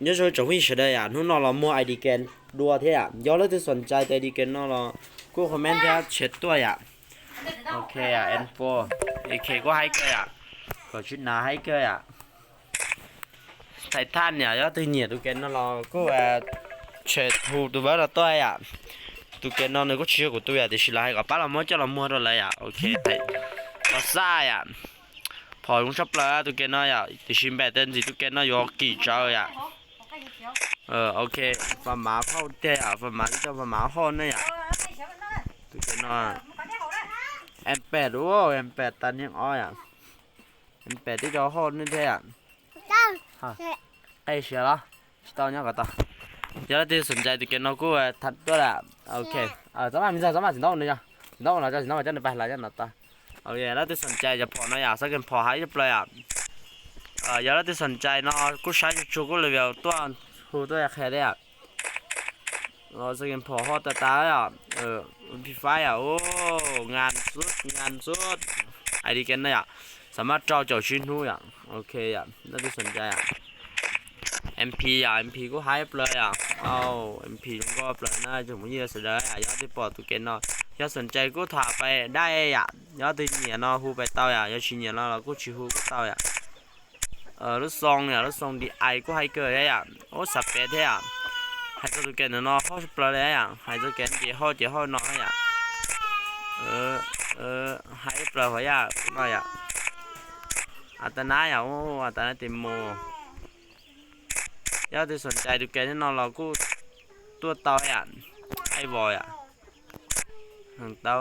Nhớ số chồng mình sẽ đây à, nó nó là mua ai đi kèn đua thế à. Do lứa tôi sẵn chạy tay đi kèn nó là cô comment thế à, chết tôi à. Ok à, info. Ok, có hai cái à. Có chút nào hai cái à. Thầy than nhỉ, do tôi nhiệt tôi kèn nó là cô à, chết thu tôi với là tôi à. Tôi kèn nó, nó có chia của tôi à, thì là hai có bắt là mua cho là mua rồi lấy à. Ok, thầy. Có sai à. ພໍລົງຊັບເລີຍ ຕູເກນເນາະ ຢາກຕິຊິມແບບເຕັນຊິ ຕູເກນເນາະ ຢູ່ກີ້ເຈີຢາກ ເອີ ໂອເຄ ຝາໝາເຂົ້າແທ້ ຝາໝາທີ່ເຈົ້າຝາໝາຮອດນະຢາກ ຕູເກນເນາະ ເອັມແປດ ໂອ້ ເອັມແປດ ຕັນຍັງອ້ອຍ ເອັມແປດ ທີ່ເຈົ້າຮອດນະແທ້ ໃກ້ເສຍລະ ຊິຕໍ່ຫຍັງກໍຕໍ່ ຢາກລະຕິສົນໃຈຕູເກນເນາະ ກູວ່າທັດຕົວລະ ໂອເຄ ເອີ ສາມາດ ມີສາມາດ ຊິຕ້ອງນະ ຊິຕ້ອງລະ ເຈົ້າຊິຕ້ອງ ເຈົ້າໄປລະ ເຈົ້ານະ ໂອເຄ ແລ້ວແຕ່ສົນໃຈຈະພໍເນາະ ຢາກສັກເກັນພໍຫາຈະເປືອຍອ່ະ ເອີ ຢ່າແລ້ວແຕ່ສົນໃຈເນາະ ກູໃຊ້ຈຸກໆ ກູເລເວວຕົວ ຮູ້ຕົວຢາກແຄ່ເດ້ອະ ເອີ ສັກເກັນພໍຮອດຕາຕາອະ ເອີ ພີຟາຍອະ ໂອ້ ງານສຸດ ງານສຸດ ໄອດີເກັນນະ ສາມາດເຈົ້າເຈົ້າຊິຮູ້ອະ ໂອເຄອະ ແລ້ວແຕ່ສົນໃຈອະ ເອັມພີອະ ເອັມພີກູໃຫ້ເປືອຍອະ ເອົາ ເອັມພີລຸງກໍເປືອຍນະ ຈະບໍ່ເຍສະເດີອະ ຢ່າຕິປອດຕູເກັນເນາະ ຢ່າສົນໃຈກູຖາໄປໄດ້ອະ ຍອດທີ່ເໜຍເນາະ ຮູ້ໄປເຕົ້າຢາ ຍອດຊິເໜຍເນາະ ລະກູຊິຮູ້ເຕົ້າຢາ ເອີ ລູກຊອງເນຍ ລູກຊອງດີໄອ ກູໃຫ້ເກີດໄດ້ຢາ ໂອ້ ສະເປດແທ້ຢາ ໃຫ້ໂຕຕູແກນເນາະ ຮອດສະເປີແລ້ວຢາ ໃຫ້ໂຕແກນເຈຮອດ ເຈຮອດເນາະຢາ ເອີ ເອີ ໃຫ້ເປີພະຢາໜ້ອຍຢາ ອັດຕະນາຢາ ໂອ້ ອັດຕະນາເຕັມໂມ ຍາທີ່ສົນໃຈຕູແກນເນາະ ລາກູຕົວເຕົ້າຢາ ໄອວໍຢາ ຫາງເຕົ້າ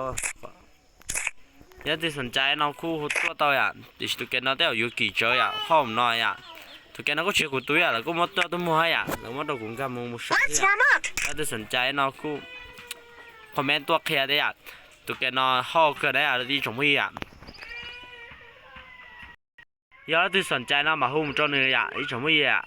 ຍາທີ່ສົນໃຈເນາະ ຄູ່ຮູ້ຕົວເຕົ້າຢາ ຕິຊິຕູແກນເນາະ ແຕ່ຢູ່ກີ້ເຈີຢາ ພ້ອມໜ້ອຍຢາ ຕູແກນເນາະ ກູເຊຍກູຕຸຍຢາ ລະກູມົດຕົວຕຸໝູ່ໃຫ້ຢາ ລະກູມົດຕົວກຸງກາມຸງມຸຊາ ຍາທີ່ສົນໃຈເນາະ ກູຄອມເມັນຕົວເຄຍໄດ້ຢາ ຕູແກນເນາະ ຮໍເກີດໄດ້ຢາ ລະຕິຊົມໃຫ້ຢາ ຍາທີ່ສົນໃຈເນາະ ມາຮູ້ຕົວໜຶ່ງຢາ ອີຊົມໃຫ້ຢາ